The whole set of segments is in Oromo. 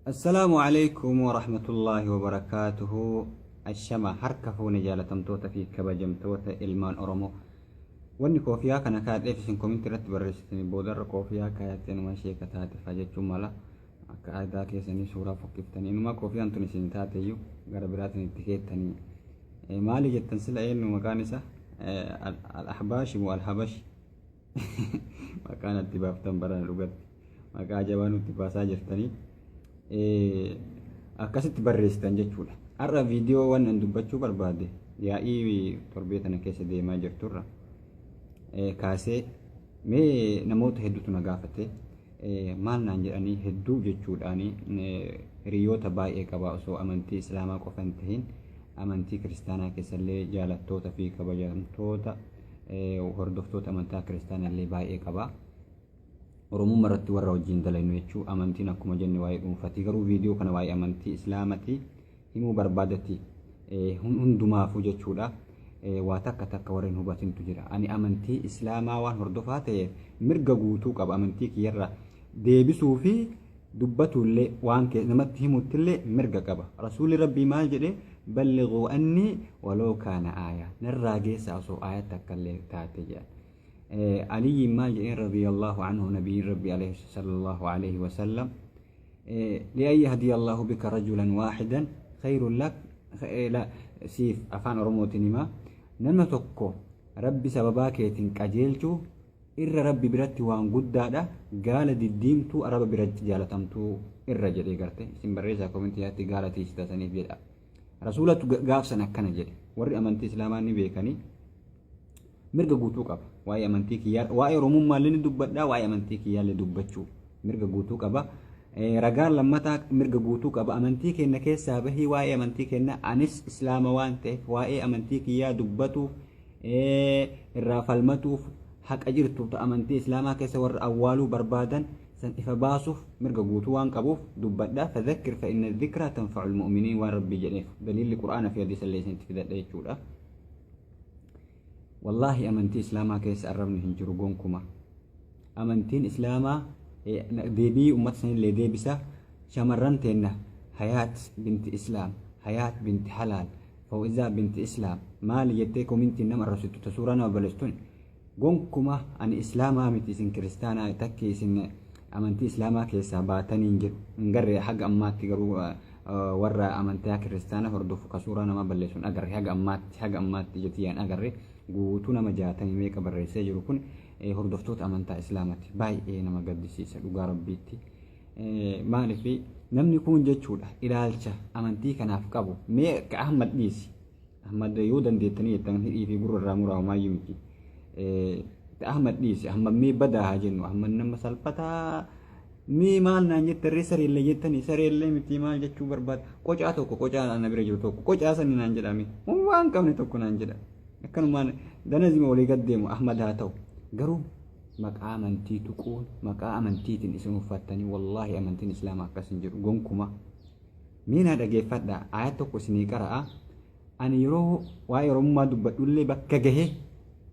Assalaamu Aleeykum Warahmatullaahi Wabarakaatuhu Ashama harka fuune jaalatamtoota fi kabajamtoota ilmaan Oromoo. Wanni koofiyaa kana kaadheef isin kominti irratti barreessitanii boodarra koofiyaa kaayattee numa sheeka taate faa jechuun mala akka aadaa keessanii suuraa fokkiftanii inumaa koofiyaan tun isin taateyyuu gara biraatiin itti keettanii maali jettan sila eenyu maqaan isa al-ahbaashi moo al-habashi maqaa natti baaftan barana dhugatti maqaa jabaa nutti baasaa jirtanii akkasitti barreessitan jechuudha. Har'a viidiyoo waan an dubbachuu barbaade yaa'ii torbee tana keessa deemaa jirturra kaasee mee namoota hedduutu na gaafate maal naan jedhanii hedduu jechuudhaani hiriyoota baay'ee qaba osoo amantii islaamaa qofa hin tahin amantii kiristaanaa keessallee jaalattoota fi kabajamtoota hordoftoota amantaa kiristaanaa illee baay'ee qaba. Oromummaa irratti warra wajjin dalaynu jechuu amantiin akkuma jenne waa'ee dhuunfati garuu viidiyoo kana waa'ee amantii islaamati himuu barbaadati hundumaafuu jechuudha. Waa takka takka warra hin hubatintu jira. Ani amantii islaamaa waan hordofaa ta'eef mirga guutuu qaba amantii kiyyarra deebisuu fi dubbatullee waan namatti himuttillee mirga qaba. Rasuulli Rabbii maal jedhe ballighuu annii waloo kaana aayaa narraa geessaa osoo aaya takkallee taate jedha. Aliyyiin maal jedheen radiyallahu anhu nabiyyiin Rabbii alayhi sallallahu alayhi wasallam li'an yahdiya Allahu bika rajulan waahidan khayrun lak siif afaan Oromootiin himaa nama tokko Rabbi sababaa keetiin qajeelchuu irra Rabbi biratti waan guddaadha gaala diddiimtuu araba biratti jaalatamtuu irra jedhee garte isin barreessaa komentii yaatti gaala tiisita saniif jedha rasuulatu gaafsan akkana jedhe warri amantii islaamaa ni beekanii mirga guutuu qaba waa'ee amantii kiyyaa waa'ee oromummaa illee ni dubbadha waa'ee amantii kiyyaa illee dubbachuu mirga guutuu qaba ragaan lammataa mirga guutuu qaba amantii keenya keessaa bahii waa'ee amantii keenya anis islaama waan ta'eef waa'ee amantii kiyyaa dubbatuuf irraa falmatuuf haqa jirtu ta amantii islaamaa keessa warra awwaaluu barbaadan san ifa baasuuf mirga guutuu waan qabuuf dubbadha fadhakkir fa inna dhikraa tanfa'ul mu'miniin waan rabbii jedheef daliilli qur'aana fi hadiisa illee isinitti fidadha jechuudha. Wallaahi amantii islaamaa keessa arrabni hin jiru gonkuma. Amantiin islaamaa deebii uummata sanillee deebisa shamarran teenna Hayaat binti Islaam Hayaat binti Halaal Fawizaa binti Islaam maali jettee komintiin nama arrabsitu ta suuraa nama balestun gonkuma ani islaamaa miti isin kiristaanaa takki isin amantii islaamaa keessaa baatanii hin jedhu hin garre haga ammaatti garuu warra amantaa kiristaana hordofu ka suuraa nama balleessu hin agarre haga ammaatti haga ammaatti ija tiyyaan agarre guutuu nama jaatamii meeqa barreessee jiru kun hordoftoota amantaa islaamati baay'ee nama gaddisiisa dhugaa rabbiitti. Maaliif namni kun jechuudha ilaalcha amantii kanaaf qabu mee akka Ahmad dhiisi Ahmad yoo dandeettanii jettan hidhii fi gurra irraa muraa homaayyuu miti Ahmad dhiisi Ahmad mee badaa haa jennu Ahmad nama salphataa mee maal naan jette ree sareellee jettanii sareellee miti maal jechuu barbaada qocaa tokko qocaa na bira jiru tokko qocaa sani naan jedhame waan qabne tokko naan jedha akkanumaan danazima olii gad deemu Ahmad haa ta'u garuu Maqaa amantii tuquun maqaa amantiitiin isin uffattanii wallaahi amantiin islaamaa akkas hin jedhu gonkuma. Mee naa dhageeffadhaa aayat tokko isinii qara'a. Ani yeroo waa'ee Oromummaa dubbadhullee bakka gahe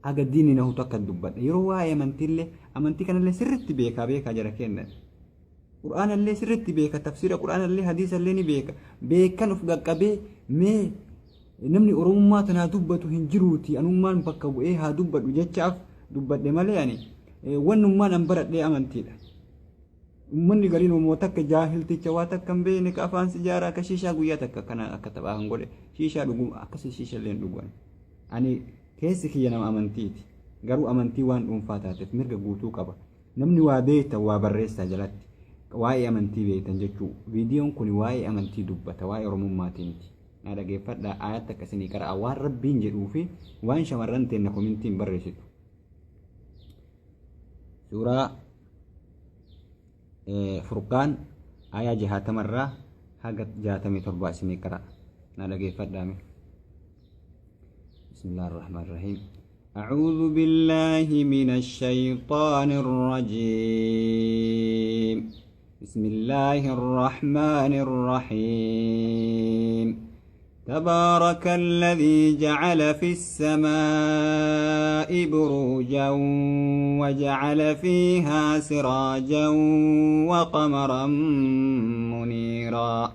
aga diinni na hutu akka dubbadha. Yeroo waa'ee amantiillee amantii kanallee sirriitti beekaa beekaa jara kennan. Qur'aanallee sirriitti beeka tafsiira qur'aanallee hadiisallee ni beeka. Beekan of qaqqabee mee Namni Oromummaa tanaa dubbatu hin jiruuti anummaan bakka bu'ee haa dubbadhu jechaaf dubbadhe malee ani wannummaan an baradhee amantiidha. Uummanni gariin immoo takka jaahilticha waa takka hin beekne ka afaan sijaaraa ka shiishaa guyyaa takka kana akka taphaa kan godhe shiishaa dhugu akkasii shiisha illee hin dhugu ani. Ani keessi kiyya nama amantiiti. Garuu amantii waan dhuunfaa taateef mirga guutuu qaba. Namni waa beektan waa barreessaa jalatti. Waa'ee amantii beektan jechuu. Viidiyoon kun waa'ee amantii dubbata waa'ee Oromummaatii miti. Naa dhageeffadhaa aayat takka isinii qara'a waan rabbiin jedhuu fi waan shamarran teenna komintiin barreessitu. Suuraa Furqaan aayaa jahaatamarraa haga 67 isinii qara'a. Naa dhageeffadhaa mee. Bismillahir Rahmanir Rahiim. أعوذ بالله من الشيطان الرجيم بسم الله الرحمن الرحيم تبارك الذي جعل في السماء بروجا وجعل فيها سراجا وقمرا منيرا.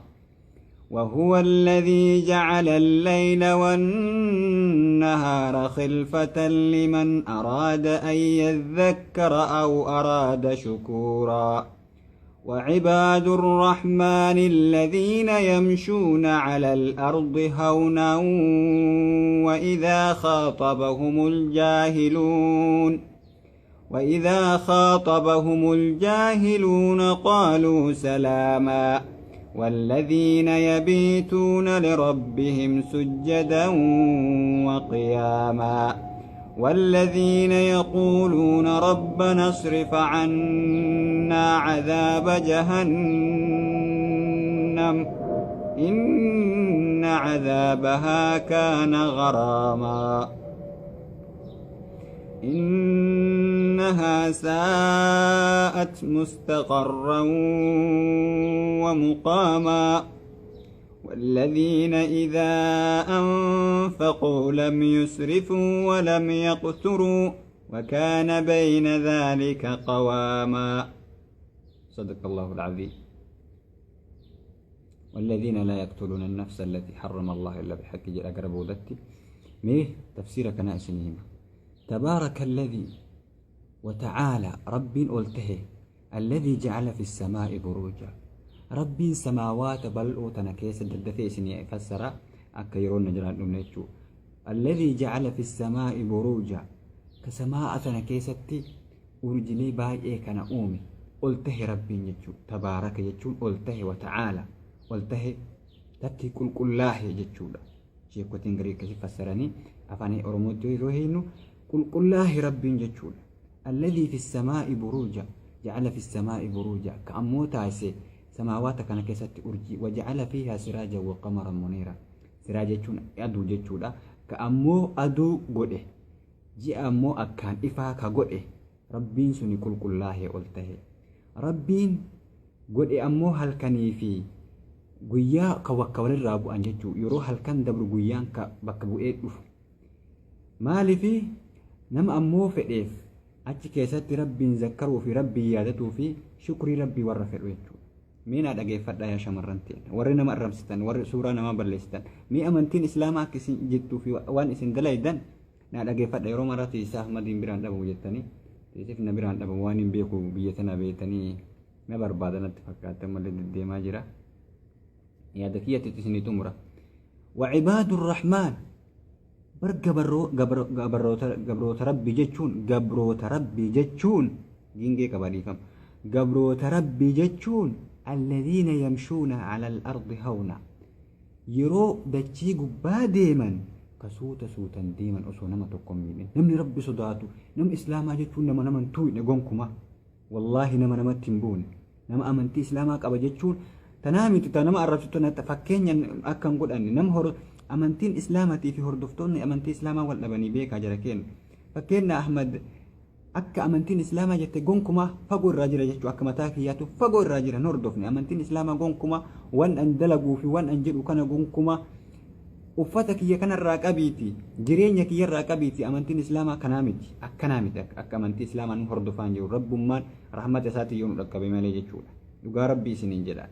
وهو الذي جعل الليل والنهار خلفة لمن أراد أن يذكر أو أراد شكورا. وعباد الرحمن الذين يمشون على الأرض هونا وإذا خاطبهم الجاهلون قالوا سلاما. والذين يبيتون لربهم سجدا وقياما. والذين يقولون ربنا اصرف عنا عذاب جهنم إن عذابها كان غراما. إنها ساءت مستقرا ومقاما. والذين إذا أنفقوا لم يسرفوا ولم يقتروا وكان بين ذلك قواما. صدق الله العظيم. والذين لا يقتلون النفس التي حرم الله إلا بالحق جل أقرب ذاتي ميه تفسير كنائسنهما. تبارك الذي وتعالى رب ألته الذي جعل في السماء بروجا. رب سماوات بل أوتنا كيس الدفي سني فسر أكيرون نجران نمنيتشو. الذي جعل في السماء بروجا كسماء تنكيستي أرجلي باي كان أومي ألته رب يجو. تبارك يجون ألته وتعالى ألته تكي كل كله يجو. شيكوتين غريك فسرني أفاني أرموتي روحينو قل الله رب جتشول. الذي في السماء بروجا جعل في السماء بروجا كأموتا سي سماوات كان كيست أرجي وجعل فيها سراجا وقمرا منيرا. سراجا جتشون أدو جتشولا كأمو أدو قده جي أمو أكان إفا كقده ربين سني كل الله قلته ربين قده أمو هل كان في قيا كوكول الرابو أن جتشو يروح هل كان دبر قيان كبكبو إيه مالي في نم أمو فئف أتش كيسات ربي ذكروا في ربي يادته في شكري ربي ورفع ويتشو. مين أدقي فردا يا شمرنتين ورينا ما أرمستن ور سورة ما بلستن مي أمنتين إسلاما كسين جتو في وان إسن دلايدن نادقي فردا يروم راتي ساه مدين بران أبو جتني تيسفنا بران أبو وانين بيكو بيتنا بيتني نبر بعدنا تفكرت ملد الدماجرة جرا يا ذكية تسني تمرة. وعباد الرحمن بر gabroota rabbi jechuun gabroota rabbi jechuun gingee qabaniifam gabroota rabbi jechuun alladhiina yamshuuna ala al-ardi hawna yeroo dachii gubbaa deeman ka suuta suutan deeman osoo nama tokko hin miidhin. Namni rabbi sodaatu namni islaamaa jechuun nama nama hin tuqne gonkuma wallaahi nama namatti hin buune nama amantii islaamaa qaba jechuun tanaa miti ta nama arrabsitu fakkeenya akka hin godhanne nama amantiin islaamatii fi hordoftoonni amantii islaamaa wal dhabanii beekaa jira kenna. Fakkeenya Ahmad akka amantiin islaamaa jette gonkumaa fagoo irraa jira jechuu akka mataa kiyyaatu fagoo irraa jira hin hordofne. Amantiin islaamaa gonkumaa waan an dalaguu fi waan an jedhu kana gonkumaa uffata kiyya kanarraa qabiiti jireenya kiyyarraa qabiiti amantiin islaamaa kanaa miti akkanaa miti akka amantii islaamaa nu hordofaan jiru rabbummaan rahmata isaatiin yoo nu dhaqqabe malee jechuudha. Dhugaa rabbii isiniin jedha.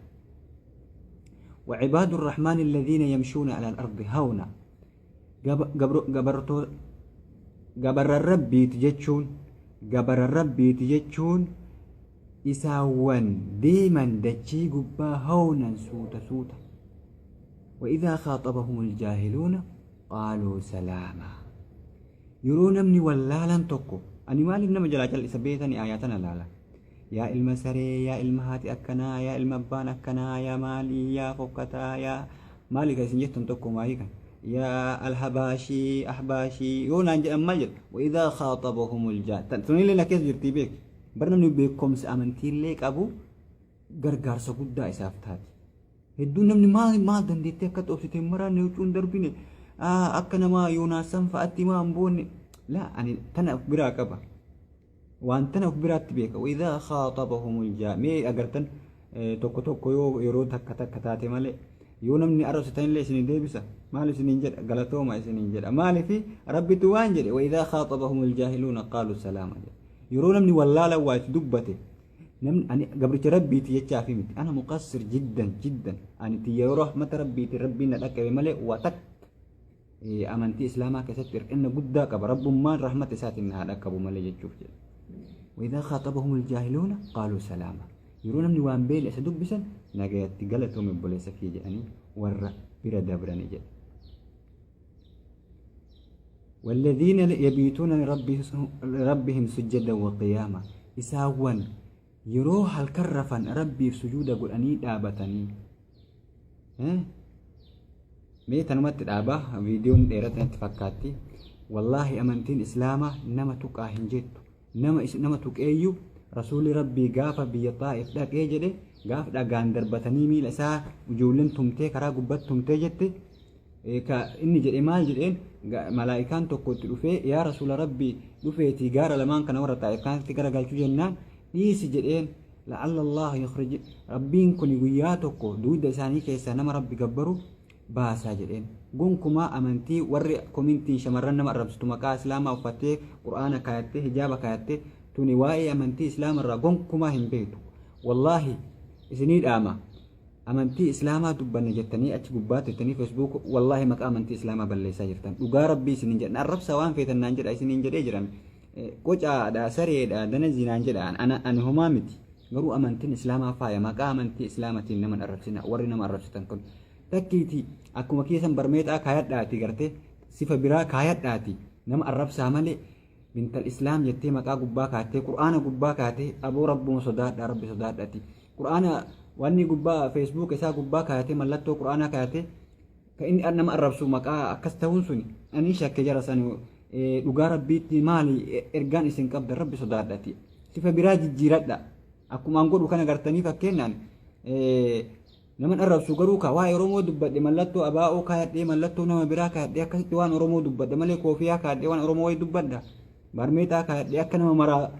وعباد الرحمن الذين يمشون على الأرض هونا قبر الربي تجتشون قبر الربي تجتشون إساوان ديما دتشي قبا هونا سوتا سوتا. وإذا خاطبهم الجاهلون قالوا سلاما. يرون مني ولا لن تقو أني مالي نما جلاجل إسبيتني آياتنا لالا يا المسري يا المهاتي أكنا يا المبان أكنا يا مالي يا فوكتا يا مالي كيسن جتن تقو مايكا يا الهباشي أحباشي يونا أمجد. وإذا خاطبهم الجاهل تنين لنا كيس جرتي بيك برنامج بيكم سأمنتي ليك أبو غرغار سقودا إسافتات hedduun namni maal dandeettee akka xoobsite maraanne huccuun darbine akka nama Yoonaasan fa'aatti maa hin boonne laa ani tana of biraa qaba waan tana of biraatti beeka. Waidhaa khaaxabahumul jaa mee agartan tokko tokko yoo yeroo takka takka taate malee yoo namni arrabsitanillee isinii deebisa maal isiniin jedha galatooma isiniin jedha maaliifi rabbitu waan jedhe waidhaa khaaxabahumul jaahiluuna qaaluu salaama jedha. Yeroo namni wallaala waa itti dubbate Namni ani gabricha Rabbiiti jechaafi miti. Ana muqassir jiddan jiddan. Ani tiyya yeroo rahmata Rabbiiti Rabbiin na dhaqqabe malee waa takka amantii Islaamaa keessatti hir'ina guddaa qaba. Rabbummaan rahmata isaatiin na haa dhaqqabu malee jechuuf jedha. وإذا خاطبهم الجاهلون قالوا سلاما. Yeroo namni waan beekne isa dubbisan nagayatti galatoome obboleessa kiyya jedhanii warra bira dabrani jedha. والذين يبيتون لربهم سجدا وقياما. Isaawwan yeroo halkan rafan Rabbiif sujuuda godhanii dhaabatanii. Mee tanumatti dhaabaa, viidiyoon dheerate natti fakkaatti. Wallaahi amantiin Islaamaa nama tuqaa hin jettu. Nama tuqeeyyuu Rasuulli Rabbii gaafa biyya Xaa'if dhaqee jedhe, gaaf dhagaan darbatanii miila isaa ijoolleen tumtee karaa gubbatti tumtee jette, ka inni jedhe maal jedheen? Malaa'ikaan tokko itti dhufee, yaa Rasuula Rabbii, dhufeetii gaara lamaan kana warra Xaa'if kanatti garagalchuu jennaan, dhiisi jedheen. La'alla Allah yukhrij, Rabbiin kun guyyaa tokko dugda isaanii keessaa nama Rabbi gabbaru baasaa jedheen. Gonkumaa amantii warri komintiin shamarran nama arrabsitu maqaa Islaamaa uffattee, Qur'aana kaayattee, hijaaba kaayattee, tuni waa'ee amantii Islaamarraa gonkumaa hin beektu. Wallaahi isinii dhaama, amantii Islaamaa dubbanna jettanii achi gubbaatti jettanii Facebook, wallaahi maqaa amantii Islaamaa balleessaa jirtan. Dhugaa Rabbii isiniin jedhan, arrabsaa waan feetan naan jedha isiniin jedhee jiran. Qocaadha, sareedha, danazii naan jedha, ani homaa miti. Garuu amantiin Islaamaa faaya. Maqaa amantii Islaamatiin nama arrabsina. Warri nama arrabsitan kun takkiiti akkuma keessan barmeexaa kaayadhaati, gartee sifa biraa kaayadhaati nama arrabsaa malee, bintal Islaam jettee maqaa gubbaa kaattee, Qur'aana gubbaa kaatee, aboo Rabbuma sodaadha, Rabbi sodaadhaati. Qur'aana wanni gubbaa Facebook isaa gubbaa kaayatee, mallattoo Qur'aanaa kaayatee kan inni nama arrabsu maqaa akkas ta'uun suni ani shakke. Jara sani dhugaa Rabbiitti maali ergaan isin qabda? Rabbi sodaadhaati, sifa biraa jijjiiradha. Akkuma an godhu kana gartanii, fakkeenyaan nama arrabsu garuu ka waa'ee Oromoo dubbadhe, mallattoo abaa'oo kaayadhee, mallattoo nama biraa kaayadhee, akkasitti waan Oromoo dubbadhe malee, koofiyaa kaayadhee waan Oromoo wayii dubbadha, barmeexaa kaayadhee akka nama maraa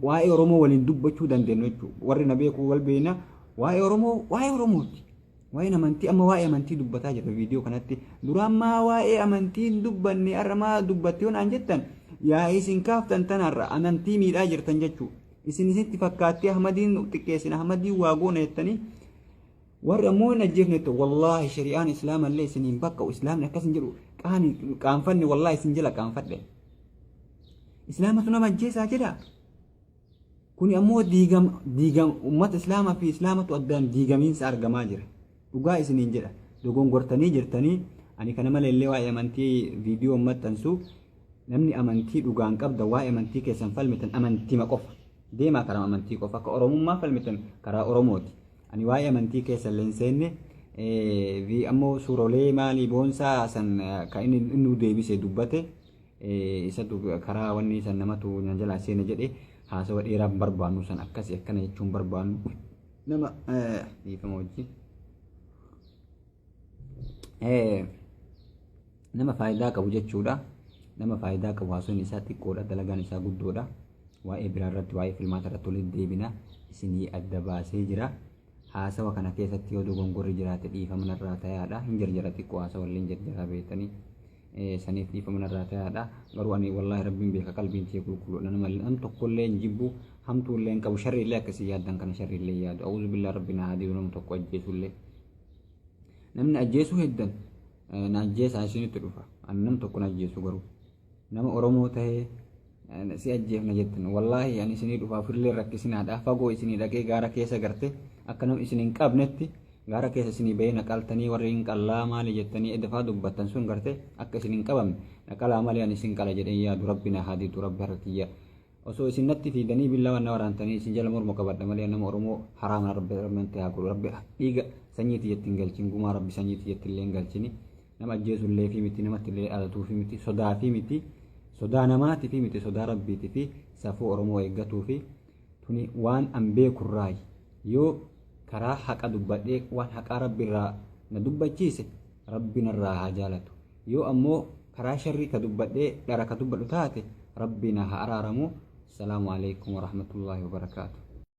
waa'ee Oromoo waliin dubbachuu dandeenyu jechuudha. Warri na beeku wal beekna. Waa'ee Oromoo waa'ee Oromooti. Waa'een amantii amma waa'ee amantii dubbataa jira viidiyoo kanatti. Duraan maa waa'ee amantii hin dubbanne, har'a maa dubbatte yoo naan jettan, yaa isin kaaftan tanarra amantii miidhaa jirtan jechuudha. Isin isinitti fakkaattee Ahmadiin xiqqeessina, Ahmadiin waa goona jettanii, warri ammoo hin ajjeefne jettu. Wallaahi shari'aan Islaamallee isiniin bakka Islaamni akkas hin jedhu. Qaani qaanfanne, wallaahi isin jala qaanfadhe. Islaamatu nama ajjeesaa jedha. Kuni ammoo diigam diigam ummata Islaamaa fi Islaamatu addaan diigamiinsa argamaa jira. Dhugaa isiniin jedha. Dogongortanii jirtanii. Ani kana malee illee waa'ee amantii viidiyoo maxxansu. Namni amantii dhugaan qabda, waa'ee amantii keessan falmitan amantima qofa. Deemaa karaa amantii qofa. Akka Oromummaa falmitan karaa Oromooti. Ani waa'ee amantii keessa illee hin seenne. Ammoo suurolee maalii boonsaa san kan inni nu deebise dubbate. Isatu karaa wanni san namatu na jalaa seene jedhe. Haasawa dheeraa hin barbaannu, san akkasi akkana jechuun barbaannu, nama dhiifama wajjin. Nama faayidaa qabu jechuudha. Nama faayidaa qabu, haasawni isaa xiqqoodha, dalagaan isaa guddoodha. Waa'ee biraa irratti, waa'ee filmaata irratti walitti deebina. Isinii adda baasee jira. Haasawa kana keessatti yoo dogongorri jiraate dhiifama narraa tayaadha. Hin jarjara xiqqoo, haasawa illee hin jarjaraa beektanii. Saniif dhiifama narraa tayaadha. Garuu ani wallaahi Rabbiin beeka, qalbiin tiyya qulqulluudha. Nama nam tokkollee hin jibbu, hamtuu illee hin qabu, sharri illee akkasii yaaddan kana sharri illee yaadu. Awuzu billaa, Rabbi na haa didu nama tokko ajjeesu illee. Namni ajjeesuu heddan na ajjeesaa isinitti dhufa. Ani nam tokko na ajjeesu, garuu nama Oromoo tahee si ajjeefna jettan, wallaahi ani isinii dhufa. Ofillee rakkisinaadha. Fagoo isinii dhaqee gaara keessa garte akka nama isin hin qabnetti gaara keessa isinii bahee naqaltanii, warri hin qallaa maali jettanii edafaa dubbattan sun garte akka isin hin qabamne naqalaa malee ani isin qala jedheen yaadu. Rabbi na haa didu. Rabbi harka kiyya osoo isin natti fiidanii billaa waan na waraantanii isin jala morma qabadha malee nama Oromoo haraama Rabbi Rabbi haa godhu. Rabbi dhiiga sanyiiti jetti hin galchin, gumaa Rabbi sanyiiti jetti illee hin galchini. Nama ajjeesu illee fi miti, namatti illee dhalatuu fi miti, sodaa fi miti, sodaa namaati fi miti, sodaa Rabbiiti fi safuu Oromoo eeggatuu fi tuni waan an beekurraayi. Yoo karaa haqa dubbadhee waan haqaa Rabbi irraa na dubbachiise, Rabbi narraa haa jaalatu. Yoo ammoo karaa sharrii ka dubbadhee dhara ka dubbadhu taate, Rabbi na haa araaramu. Salaamu alaikum warahmatullaahi wabarakaatu.